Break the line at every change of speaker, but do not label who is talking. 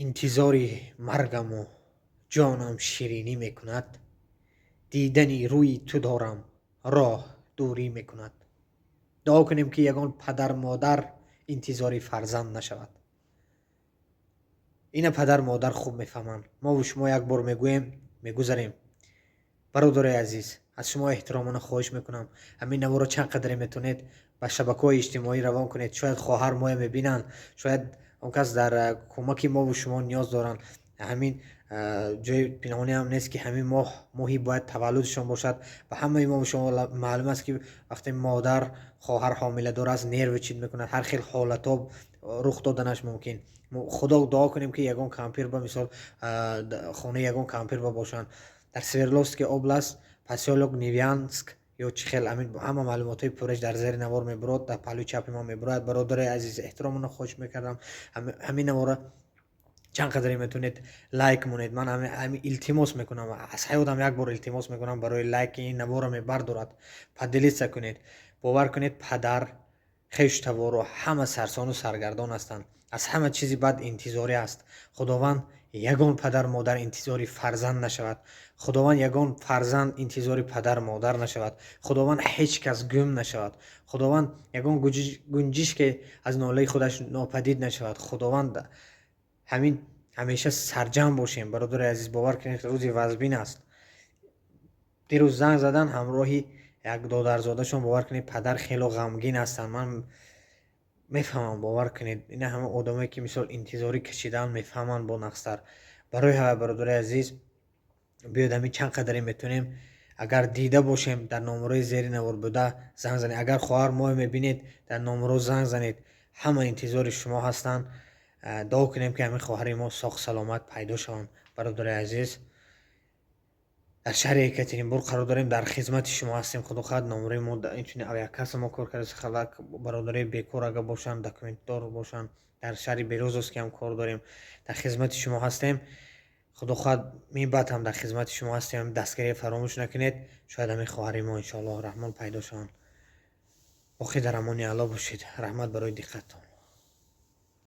Интизори маргаму ҷонам ширинӣ мекунад, дидани рӯи ту дорам, роҳ дурӣ мекунад. Дуо кунем, ки ягон падар модар интизори фарзанд нашавад. Ина падар модар хуб мефаҳманд. Мову шумо як бор мегӯем, мегузарем. Бародарои азиз, аз шумо эҳтиромона хоҳиш мекунам, ҳамин наворо чанд қадре метавонед, ба шабакаҳои иҷтимоӣ равон кунед. Шояд хоҳар моя мебинанд, шояд он кас дар кӯмаки мову шумо ниёз доранд. Ҳамин ҷои пинҳонӣ ҳам нест, ки ҳамин моҳ моҳи бояд таваллудшон бошад. Ба ҳамаи мову шумо маълум аст, ки вақте модар, хоҳар ҳомиладор аст, нервничать мекунад, ҳар хел ҳолатҳо рух доданаш мумкин. Худо, дуо кунем, ки ягон кампир ба мисол хонаи ягон кампир ба бошанд. Дар Свердловский область, посёлок Невьянск ё чӣ хел, ҳамин ҳама маълумотҳои пурраш дар зери навор мебурод, дар паҳлӯи чапи ман мебурояд. Бародарои азиз, эҳтиромона хоҳиш мекардам, ҳамин навора чанд қадре метавонед, лайк монед. Ман ҳамин илтимос мекунам, аз ҳаётам як бор илтимос мекунам, барои лайки ин наворро мебардорад, поделиться кунед. Бовар кунед, падар, хештаворо ҳама сарсону саргардон ҳастанд. Аз ҳама чизи бад интизорӣ аст. Худованд, ягон падар модар интизори фарзанд нашавад. Худованд, ягон фарзанд интизори падар модар нашавад. Худованд, ҳеҷ кас гум нашавад. Худованд, ягон гунҷишке аз нолаи худаш нопадид нашавад. Худованд, ҳамин ҳамеша сарҷамъ бошем. Бародари азиз, бовар кунед, рӯзи вазбин аст. Дирӯз занг задан ҳамроҳи як додарзодашон. Бовар кунед, падар хело ғамгин ҳастанд. Ман мефаҳмам, бовар кунед, ина ҳама одамое, ки мисол интизорӣ кашидаанд, мефаҳманд бо нақстар. Барои ҳама, бародари азиз, биёед, ҳамин чанд қадре метавонем, агар дида бошем, дар номерои зери навор буда занг занед. Агар хоҳар моя мебинед, дар номеро занг занед. Ҳама интизори шумо ҳастанд. Дуо кунем, ки ҳамин хоҳари мо соғ саломат пайдо шаванд. Бародари азиз, дар шаҳри Екатеринбург қарор дорем, дар хизмати шумо ҳастем. Худо хоҳад, номерои мо инчунин авиакасса мо кор карда. Бародарои бекор агар бошанд, документдор бошанд, дар шаҳри Березовский ҳам кор дорем. Дар хизмати шумо ҳастем. Худо хоҳад, минбаъд ҳам дар хизмати шумо ҳастем. Дастгирия фаромӯш накунед. Шояд ҳамин хоҳари мо, иншоаллоҳ раҳмон, пайдо шаванд. Боқӣ дар амони Алло бошед. Раҳмат барои диққаттон.